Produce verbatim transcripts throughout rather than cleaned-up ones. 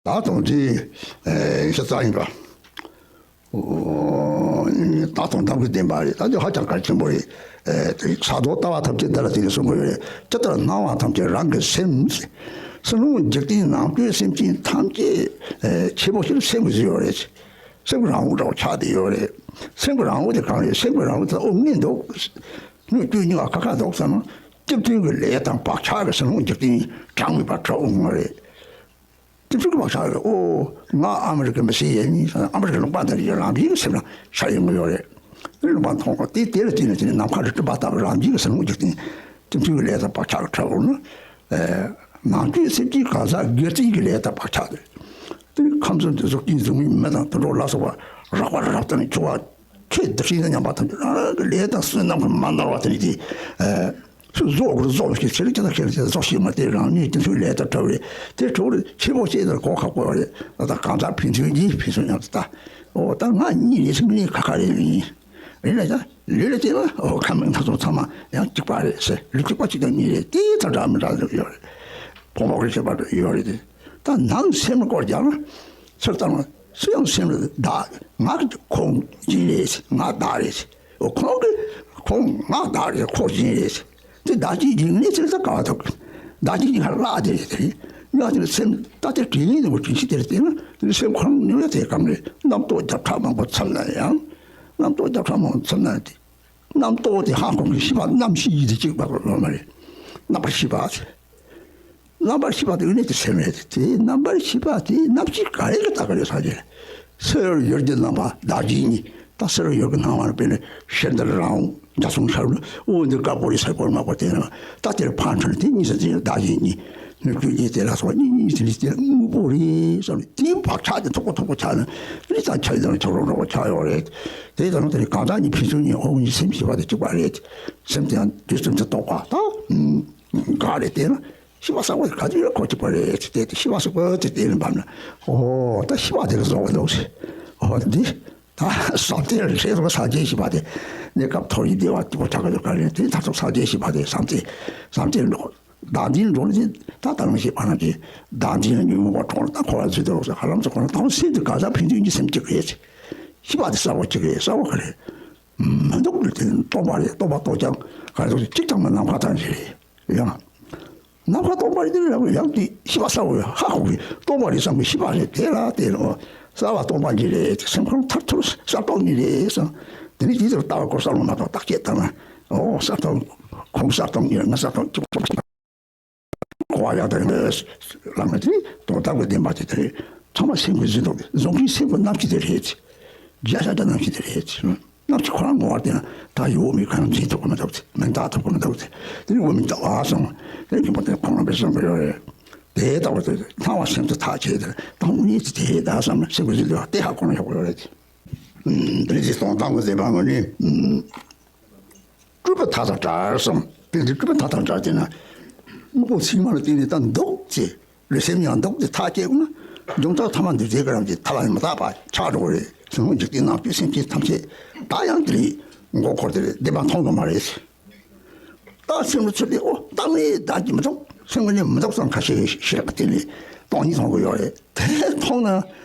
ད་དུང་དེ་ཤ་ཚ་ཡིན་པ། ད་དུང་གདམས་ཀྱི་བདེན་པ་རེད། ད་དེ་ཧ་ཅང་གལ་ཆེན་པོ་རེད། ས་རྡོ་ལྟ་བ་ཐམས་ཅད་འདི་ལ་བརྟེན་ནས་གསུང་གི་ཡོད་རེད། ཇི་ལྟར་སྣང་བ་ཐམས་ཅད་རང་གི་སེམས། ཟིལ་གནོན་འཇིག་རྟེན་ནང་བཅུད་སེམས་ཅན་ཐམས་ཅད་ཆེ་བོ་ཞིག་སེམས་ཀྱི་ཟིལ་ཡོད་རེད། སེམས་ཀྱི་རང་འོད་འདྲ་བོ་ཆགས་བསྡད་ཡོད་རེད། སེམས་ཀྱི་རང་འོད་དེ་གང་རེད། སེམས་ཀྱི་རང་འོད་དེ་དབུགས་ངན་འདུག་སྣོད་བཅུད་རྙིང་བ་ཁ་ཁ་འདུག་བསམ་ན་སྤྱི་མཐུན་གྱི་ལས་དང་བག་ཆགས་ཀྱི་ཟིལ་གནོན་འཇིག་རྟེན་གྲངས་མེད་པ་འཁྲབ་འོང་བ་རེད། སྤྱི་མཐུན་གྱི་བག་ཆགས་ཀྱི་ཨོ་ང་ཨ་མི་རི་ཀའི་མི་སེར་ཡིན། ཨ་མི་རི་ཀའི་ལུང་པ་འདིར་ཡོད། རང་བཞིན་གྱི་སེམས་ལ་ཤར་ཡོང་གི་ཡོད་རེད། དེ་ལུང་པ་མཐོང་བ་དེ་དེ་ལ་བརྟེན་ནས་དེ་ནས་ནམ་མཁའ་རུ་སྤྲིན་པ་ལྟ་བུ་རང་བཞིན་གྱི་ཟིལ་གནོན་འཇིག་རྟེན་སྤྱི་མཐུན་གྱི་ལས་དང་བག་ཆགས་ཀྱི་འཁྲབ་འོང་ན། ནང་བཅུད་སེམས་ཅན་གང་ཟག་སྒེར་བཙུན་གྱི་ལས་དང་བག་ཆགས་དེ། དེ་ནི་ཁམས་གསུམ་དུ་གཟུགས་ཅན་གཟུགས་མེད་མི་དང་དུད་འགྲོ་ལ་སོགས་པ་རགས་པ་རབ་ཏུ་ནི་འཁྱུ་བ་ཁྱེད་འདི་ཤེས་ན་སྙམ་པ་ཐམས་ཅད་རང་རང་གི་ལས་དང་བསོད་ནམས་ཀྱིས་མ་ནོར་བ་དེ་ནི་དེ། ཨ། ཚུར་རྫོགས་དགོས་རྫོགས་ཤིག་ཚེ་རིང་ཁྱེད་དང་ཁྱེད་རང་ཚོ་རྫོགས་ཤིག་མ་དེ་རང་ཉིད་དེ་ཚོའི་ལས་དང་བྲལ་བ་རེད། དེ་གྲོགས་རེད་ཆེ་བོ་ཤེས་དང་གོ་ཁ་བསྐོར་བ་རེད། ད་ལྟ་གང་ཟག་ཕན་ཚུན་གྱིས་ཕན་ཚུན་མཉམ་དུ་ལྟ། ཨོ་ད་ང་གཉིས་རེད་ཟེར་ངས་ཁ་ཁ་རེད་ཡིན། རེད་ལ་ཡ་ལུས་ལ་བལྟས་ན་ཨོ་ཁམས་སྣ་ཚོགས་ཚང་མ་ཡང་གཅིག་པ་རེད་ཟེར། ལུས་གཅིག་པ་གཅིག་དང་གཉིས་རེད། དེ་ད་འདྲ་མི་འདྲ་ཡོད་རེད། ཕོ་མོ་གི་ཁྱད་པར་ཡོད་རེད་དེ། ད་ནང་སེམས་སྐོར་རྒྱག་ན་ཚུར་བཏང་ན། སུ་ཡང་སེམས་ལ་བདག་ང་ཁོང་ཡིན་རེད། ང་བདག་རེད། ཁོང་གི་ཁོང་ང་བདག་རེད། ཁོ་ཡིན་རེད། དེ་བདག་གཅིག་ཡིན་ནི་ཚེ་ད་ག་བ་ཐུབ། བདག་གཅིག་ཡིན་ཧ་ལ་དེ་རེད་དེ། ཡང་དེ་ནི་སེམས་ད་དེ་དྲན་ཡིན་ནི་དྲན་ཤེས་དེ་རེད་དེ་ན་དེ་ནི་སེམས་ཁོ་རང་ནི་ཡང་དེ་གམ་རེད། རྣམ་རྟོག་བརྒྱ་ཕྲག་མང་པོ་ཚབ་ན་ཡང་། རྣམ་རྟོག་བརྒྱ་ཕྲག་མང་པོ་ཚབ་ན་དེ། རྣམ་རྟོག་དེ་ཧ་གོ་གི་ཤེས་པ་རྣམ་ཤེས་ཡིན་དེ་གཅིག་པ་ལོ་མ་རེད། རྣམ་པར་ཤེས་པ་དེ། རྣམ་པར་ཤེས་པ་དེ་ཡོད་ནས་དེ་སེམས་རེད། དེ་རྣམ་པར་ཤེས་པ་དེ་རྣམ་ཤེས་ག་རེ་གི་ད་ག་རེ་ས་རྒྱུ། སེལ་བར་ཡོད་ཀྱི་རྣམ་པ་བདག་གཅིག་ཉིད། ད་སེལ་བར་ཡོད་ཀྱི་སྣང་བ་ལ་དཔེར་ན་ཤེལ་འདི་རང་འཇའ་ཚོན་ཤར་ནས་འོ་འདི་དཀར་པོ་རེད་ཟེར་གོ་མ་གོ་དེ་ན་ད་དེར་ཕན་ཚུན་དེ་གཉིས་སུ་འཛིན་བདག་གཅིག་ཉིད། སྣོད་བཅུད་གཉིས་དེ་ལ་སོགས་གཉིས་གཉིས་དེ་ལས་དེ་དངོས་པོ་རེད་བསམ་ནས་དེའི་བག་ཆགས་དེ་མཐུག་པོ་མཐུག་པོ་ཆགས་ན་རི་དྭགས་ཆ་ཡི་དང་ཆགས་རོགས་རོགས་ཆགས་ཡོད་རེད། དེ་ལྟར་ན་དེ་ནི་གང་ཟག་གཉིས་ཕན་ཚུན་གཉིས་འོ་གཉིས་སེམས་ཤེས་པ་དེ་གཅིག་པ་རེད། སེམས་དེ་ཡང་དུས་གསུམ་དུ་རྟོག་པ་དང་། འགའ་རེ་བལྟས་ན་ཤེས་པ་གསར་པ་ག་དུས་ཡང་ཁོ་གཅིག་པ་རེད་ཅེས་བལྟས་ཏེ་ཤེས་པ་གསར་པ་དེ་བལྟས་ནས་བབས་ན་ཨོ་ད་ཤེས་པ་དེ་ལ་རྫོགས་པ་འདུག་ཟེར། ཨོ་འདི་ད་བསམ་གཏན་ལ་ཁྱེད་ཚོ་ས་བཅད་ཤེས་པ་དེ་གནས་སྐབས་མཐོ་རིས་བདེ་བ་སྐྱིད་པོ་ཆགས་ཀྱི་འདུག་ག་རེད། དེ་མཐར་ཐུག་ས་བཅད་ཤེས་པ་དེ་བསམ་གཏན་བསམ་གཏན་འགྲོ་བདག་འཛིན་འགྲོ་ནས་ད་ད་ལང་ཤེས་པ་རྣམས་ཀྱིས་བདག་འཛིན་ལ་ཉོན་མོངས་པ་འཁྲུངས་ལ་ད་འཁོར་བ་འཛིན་དུ་རོགས་ཟེར་ཧ་ལམ་ཚོ་ཁོ་ན་དང་སེམས་དེ་ག་ས་ཕན་ཚུན་གྱི་སེམས་གཅིག་རེད། ཤེས་པ་དེ་གསར་པ་གཅིག་རེད། གསར་པ་ག་རེད། མི་འདུག་ལ་དེ་སྟོང་པ་རེད། སྟོང་པ་རྟོགས་ཀྱང་ག་རེ་ཟེར་གཅིག་ཀྱང་མི་ནམ་མཁའ་ཐང་ཞིག་རེད། ཡང་ནམ་མཁའ་སྟོང་པ་རེད། དེ་ལ་ཡང་དེ་ཤེས་པ་གསར་པ་ཧ་གོ་གི་སྟོང་པ་རེད་བསམ་གི་ཤེས་པ་རེད། དེ་ལ་དེ་ལ་གསར་པ་སྟོང་པ་གཅིག་རེད། སེམས་ཁོང་མཐར་ཐུག་གསར་སྟོང་གཉིས་རེད་བསམ། དེ་ནི་དེ་ལྟར་ལྟ་བ་སྐོར་བསམ་བློ་མ་གཏོགས་བརྟག་དཔྱད་བཏང་ན་ཨོ་གསར་སྟོང་ཁོང་གསར་སྟོང་གཉིས་རེད། ང་གསར་སྟོང་གཅིག་པ་གོ་བ་ཡག་དང་ཡིན་པས་ལམ་ལ་དེ་ནི་དོན་དམ་གྱི་བདེན་པ་དེ་དེ་རེད། ཚང་མ་སེམས་ཀྱི་འཛིན་སྟངས་དེ་རྫོང་གི་སེམས་ཀྱི་རྣམ་ཤེས་དེ་རེད། བརྒྱ་ཆ་བརྒྱ་རྣམ་ཤེས་དེ་རེད། རྣམ་ཤེས་ཁོ་རང་ངོ་བོར་བལྟས་ན་ད་ཡོད་མེད་གང་འཛིན་ཐུབ་ཀྱི་མི་འདུག་མིང་བཏགས་ཐུབ་ཀྱི་མི་འདུག་དེ་ནི་འོ་མིང་བཏགས་པ་སོང་། དེ་ནི་ཁྱིམ་པ་དེ་ཁོང་རང་པའི་སེམས་ཀྱི་ཡོད་རེད། དེ་ལྟ་བུ་དེ་སྣང་བ་སེམས་སུ་ཐག་བཅད་དེ་དང་དངོས་གནས་དེ་ད་བསམ་ན་སེམས་ཀྱི་འཛིན་སྟངས་དེ་ཧ་གོ་ན་ཡག་པོ་ཡོད་རེད། དེ་ནི་དེ་སྟོང་དང་གི་བདེན་པ་ངོ་ནི། སྤྲུལ་པ་མཐའ་དང་བྲལ་གསུངས། དེ་འདི་སྤྲུལ་པ་མཐའ་དང་བྲལ་ཅེ་ན། དངོས་པོ་ཚད་མ་ལ་བརྟེན་ནས་ད་འདུག་ཅེས་ལུས་སེམས་ཡང་འདུག་ཅེས་ཐག་བཅད་དགོས་ན། འབྱུང་ལྟར་ཐ་མ་འདུས་བྱས་ཀྱི་རང་གི་ཐ་ལ་ཡང་མི་རྟག་པ་ཆགས་འགྲོ་གི་རེད། ཟིལ་གནོན་འཇིག་རྟེན་ནང་བཅུད་སེམས་ཅན་ཐམས་ཅད་ད་ཡང་དེ་རེད། མགོ་འཁོར་དེ་རེད། བདེན་པ་མཐོང་དགོས་མ་རེད། ད་སེམས་ལ་ཚུར་དེ་ཨོ་ད་ངས་བདག་གི་མི་འདུག་སེམས་ཀྱི་ནི་མི་འདུག་ཙང་ཁ་ཤས་ཤེས་རབ་བརྟེན་ནས་སྟོང་ཉིད་མཐོང་གི་ཡོད་རེད། དེ་མཐོང་ན་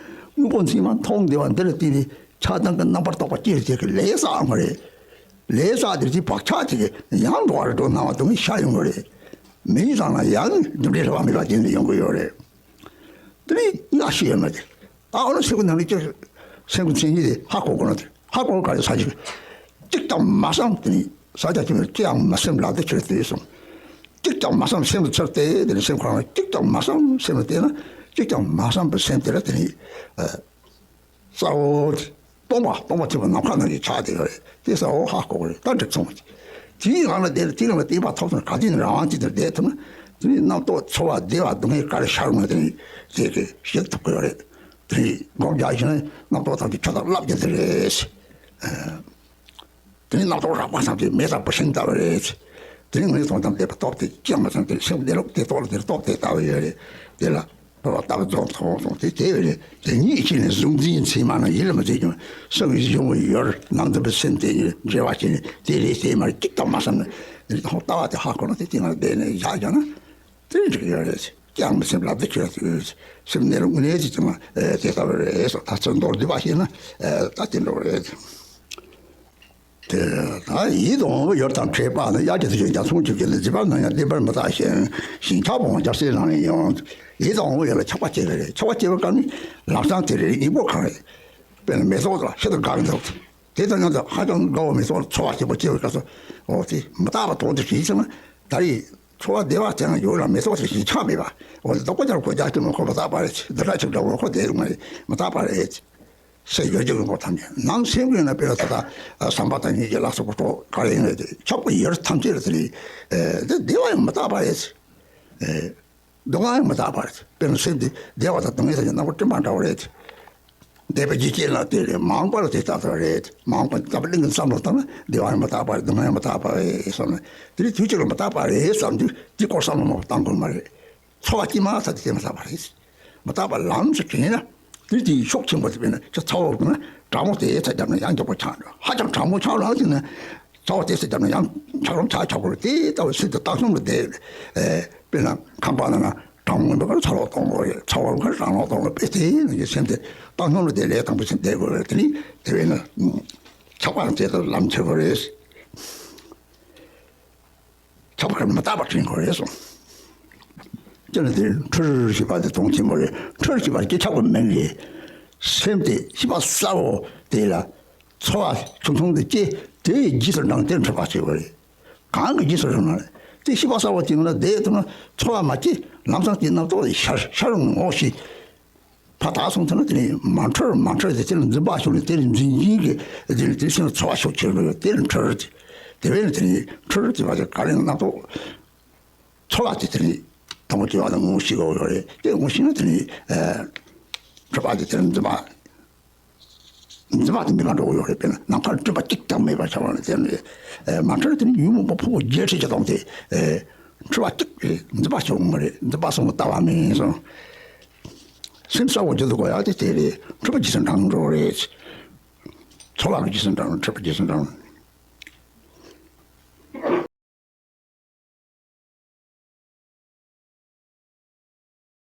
དངོས་པོ་ཚད་མ་མཐོང་བདེ་བ་འདི་ལ་བརྟེན་ནས་ཆགས་སྡང་གི་རྣམ་པར་རྟོག་པ་སྐྱེ་རུ་བྱེད་ཀྱི་ལས་བསགས་མ་རེད། ལས་བསགས་དེ་ཚོའི་བག་ཆགས་དེ་གི་ཡང་འགྲོ་བ་རེ་འགྲོ་སྣང་བ་དུ་མི་ཤར་ཡོང་གི་རེད། མིའི་སང་ན་ཡང་རྒྱུ་འབྲས་ཧྲ་བ་མེད་པ་དེ་ནས་ཡོང་གི་ཡོད་རེད། དེ་ནས་ང་ཤེས་ཡོད་མ་རེད། ཨ་ཨོ་ན་སེམས་ཀྱི་ནང་ནས་ཀྱི་སེམས་ཀྱི་མཚན་ཉིད་དེ་ཧ་གོ་དགོས་ན་དེ་ཧ་གོ་ག་རེ་ས་ཞིག་གཅིག་ཀྱང་མ་བསམ་དེ་ནས་ས་ཆ་ཅིག་ནས་ཅི་ཡང་མ་སེམས་ལ་དེ་ཁྱེར་དེ་སོང་། གཅིག་ཀྱང་མ་བསམ་སེམས་ལ་ཚུར་བལྟས་དེ་ནས་སེམས་ཁོ་རང་གཅིག་ཀྱང་མ་བསམ་སེམས་ལ་བལྟས་ན་གཅིག་ཀྱང་མ་བསམ་པའི་སེམས་དེ་ལ་དེ་ནས་ཨ། གསལ་བོ། སྟོང་པ་སྟོང་པ་ཐིག་པ་ནམ་མཁའ་ནང་གི་ཆགས་བསྡད་ཡོད་རེད། དེ་གསལ་བོ་ཧ་གོ་གི་རེད། ད་འགྲིག་སོང་བ། དེའི་ངང་ལ་བསྡད་ལ་དེའི་ངང་ལ་བསྟན་པ་ཐོབ་སོང་ག་དུས་ནས་རང་དབང་ཅིག་ཏུ་བསྡད་ཐུབ་ན། དེ་ནི་རྣམ་རྟོག་ཚོར་བ་བདེ་བ་སྡུག་བསྔལ་ག་རེ་ཤར་འོང་དེ་ནི་དེ་གི་ཤེས་ཐུབ་ཀྱི་ཡོད་རེད། དེ་ནི་སྒོམ་རྒྱག་བཞིན་ན་རྣམ་རྟོག་ཐམས་ཅད་ཆོས་དང་རླབས་ཀྱི་དེ་རེད། དེ་ནི་རྣམ་རྟོག་རགས་པ་ཐམས་ཅད་མེ་དང་བུད་ཤིང་ལྟ་བུ་རེད། དེ་ནི་ངས་དོན་དམ་བསྡད་པ་སྟོབས་དེ་ཅི་ཡང་མ་ཚང་དེ་སེམས་བདེ་ལོག་དེ་རྟོགས་ལ་དེ་སྟོབས་དེ་ལྟ་བུ་ཡོད་རེད། དེ་ལ། འགྲོ་བ་ལྟ་བུ་རྫོགས་མཐོང་སོང་སྟེ་དེ་བས་ནས་དེ་ཉིད་ཕྱིར་ནས་གཟུང་འཛིན་ཚད་མ་རྣམས་ཡིད་ལ་མི་བྱེད་ཀྱང་སོ་གི་གཞུང་ཡོད་ནང་དུ་བུ་སེམས་དེ་ཉིད་འབྲེལ་བ་བྱས་ནས་དེ་རེད་དེ་མ་རེད་གཅིག་ཀྱང་མ་བསམ་ནས་དེ་ལྟ་བ་དེ་ཧ་གོ་ན་དེ་དེ་ང་བསྡད་ནས་བཞག་ཀྱང་ན་དེ་འགྲིག་ཡོད་རེད། ཀྱང་མི་སེམས་ལབ་དུ་ཁྱོད་ལ་ཟེར། སེམས་གནས་ལུགས་དངོས་གནས་ཅིག་ཙམ་དེ་ལྟ་བུ་རེད་ཟེར། ད་ཚོད་མདོར་བསྡུས་པ་བཤད་ན་ད་དེ་འདྲ་རེད། དེ་ད་ཡིད་དང་དབང་པོ་ཡོད་དང་འཕྲད་པ་ནི། དབྱར་གྱི་དུས་ཀྱི་རྒྱ་མཚོ་མཆོག་གི་ནི། འཛིན་པ་ནམ་ཡང་བདེན་པར་མི་རྟག་ཞིང་། ཞེན་ཆགས་པའང་རྒྱལ་སྲས་ལག་ལེན་ཡང་། ཡིད་དང་དབང་པོ་ཡོད་ལ་ཆགས་པ་སྐྱེ་བ་རེད། ཆགས་པ་སྐྱེ་བའི་སྐབས་ནི་ལམ་སང་དེ་རེད། ཡིད་དབང་གང་རེད། དཔེར་ན་མེ་ཏོག་དང་ཤིན་ཏུ་དགའ་བའི་མདོག་དེ་དང་མཉམ་དུ་ཧ་ཅང་དགའ་བའི་མེ་ཏོག་ཚོར་བ་སྐྱིད་པོ་སྐྱེ་བའི་སྐབས་སུ། འོ་དེ་མི་རྟག་པ་དོན་དུ་ཞེན་ཆགས་ན། ད་རེས་ཚོར་བ་བདེ་བ་ཅན་ཡོད་ལ་མེ་ཏོག་དེ་ཞེན་ཆགས་མེད་པ། འོ་དེ་ལྡོག་པ་ཅན་གོ་རྒྱ་ཆེན་མོ་ཁོ་མི་རྟག་པ་རེད། འདི་འདྲ་ཅིག་འདྲ་བོ་ཁོ་དེ་རུ་མ་རེད། མི་རྟག་པ་རེད། ཟེར་ཡོད་ཀྱི་རིང་པོ་ཐམས་ཅད་ནང་སེམས་ཀྱི་ནང་དཔེར་ན་ད་ལྟ་བསམ་པ་དང་ཉིད་ཀྱི་ལག་སོགས་པོ་གྲོགས་ག་རེ་ཡིན་ན་དེ་ཆགས་པ་ཡོད་ཐམས་ཅད་ལ་དེ་ནི་དེ་བདེ་བ་ཡང་མི་རྟག་པ་རེད། སྡུག་བསྔལ་ཡང་མི་རྟག་པ་རེད། དཔེར་ན་སེམས་དེ་བདེ་བ་དང་སྡུག་བསྔལ་དང་ཡང་རྣམ་པ་སྤྲིན་པ་འདྲ་བ་རེད། འདས་པའི་རྒྱུ་རྐྱེན་ལ་དེ་རེད། མ་འོངས་པ་ལ་དེ་ལྟ་ལྟ་རེད། མ་འོངས་པ་ནི་སྐབས་གླིང་གི་བསམ་བློ་བཏང་ན་བདེ་བ་ཡང་མི་རྟག་པ་རེད། སྡུག་བསྔལ་ཡང་མི་རྟག་པ་རེད་བསམ་ན། དེ་ནི་དུས་གཅིག་ལ་མི་རྟག་པ་རེད་བསམ་དུས་དེ་སྐོར་བསམ་བློ་མང་པོ་བཏང་དགོས་མ་རེད། ཚོར་བ་སྐྱེས་མ་ཚར་དེ་དེ་མི་རྟག་པ་རེད། མི་རྟག་པ་ལམ་དུ་དྲན་ན། དེ་དེའི་ཕྱོགས་ཆེན་པོ་དེ་དཔེར་ན་ཁྱོད་ཚ་བོ་ན་གྲང་མོ་དེ་ཚ་རྒྱབ་ན་ཡང་མགྱོགས་པོ་ཆགས་འགྲོ། ཧ་ཅང་གྲང་མོ་ཆགས་ལ་དེ་ན་ཚ་བོ་དེ་ཚ་རྒྱབ་ན་ཡང་ཆགས་རུང་ཆགས་ཆགས་པོ་རེད། དེ་ལྟ་བུ་སེམས་དེ་བཏང་སྙོམས་ལ་བསྡད། དཔེར་ན་ཁང་པ་ནང་ན་གྲང་མོ་འདུག་ག་ཚ་བོ་གཏོང་དགོས་རེད། ཚ་བོ་ག་གྲང་མོ་གཏོང་དགོས། དཔེ་དེ་ནང་གི་སེམས་དེ་བཏང་སྙོམས་ལ་བསྡད། ལས་དང་པོ་སེམས་བསྡད་དགོས་རེད། དེ་ནི་དེ་བས་ན་ཆགས་པ་དང་བཅས་ཏེ་ལམ་འཁྱེར་དགོས་རེད། ཆགས་པ་ཀུན་མི་རྟག་པར་དྲན་དགོས་རེད་གསུངས། ཅི་ན་དེ་འཁྲུལ་ཞིག་པ་དེ་དོན་ཆེན་པོ་རེད། འཁྲུལ་ཞིག་པ་སྐྱེ་ཆགས་པ་མིན་རེད། སེམས་དེ་ཤེས་པ་གསལ་བོ་དེ་ལ་ཚོར་བ་ཆུང་ཆུང་དེ་སྐྱེ། དེ་ཡི་རྗེས་སུ་འབྲངས་ཏེ་འཁྲུལ་པ་སྐྱེ་བ་རེད། གང་གི་རྗེས་སུ་འབྲངས་ན་རེད། དེ་ཤེས་པ་གསལ་བོ་དེ་ལ་བསྡད་ཐུབ་ན་ཚོར་བ་མ་སྐྱེ། ལམ་སང་དེ་རྣམ་རྟོག་དེ་ཤར་ཤར་འོང་ངོ་ཤེས། ཕར་དག་སོང་ཐལ་ན་དེ་ནི་མ་འཁྲུལ་མ་འཁྲུལ་ཏེ་དེ་ལ་འཛིན་པ་ཤོར་ནས་དེ་ལ་འཛིན་ཅིང་གི་དེ་ལ་དེ་སེམས་ཚོར་བ་ཤོར་ཕྱིར་རོ། དེ་ལ་འཁྲུལ་ཏེ་དེ་བས་ན་དེ་ནི་འཁྲུལ་ཏེ་བ་དེ་ག་ལས་རྣམ་རྟོག་ཚོར་བ་དེ་དེ་ནི་དང་པོ་སྐྱེ་བ་དང་ངོ་ཤེས་དགོས་ཡོད་རེད། དེ་ངོ་ཤེས་ན་དེ་ནི་འཁྲུལ་པ་དེ་དེ་ལ་འཛིན་པ་འཛིན་པ་དེ་མེད་པ་འགྲོ་གི་ཡོད་རེད། དཔེར་ན་ནམ་མཁར་སྤྲིན་པ་གཅིག་ཀྱང་མེད་པར་བྱ་བ་ནི་དེ་ནི་མ་འཁྲུལ་དེ་ནི་ཡུལ་མུན་པ་ཕུང་པོ་བརྒྱད་ཁྲི་བཞི་སྟོང་དེ་འཁྲུལ་པ་གཅིག་རེད། འཛིན་པ་བྱུང་མ་རེད། འཛིན་པ་སོང་ལྟ་བ་མིན་གསུངས། སེམས་གསལ་བོ་བརྗོད་དུ་གོ་ཡག་དེ་དེ་རེད། འཁྲུལ་པ་ཇི་ཙམ་འགྲངས་འགྲོ་རེད། ཚོར་བ་གི་ཇི་ཙམ་འགྲངས། འཁྲུལ་པ་ཇི་ཙམ་འགྲངས།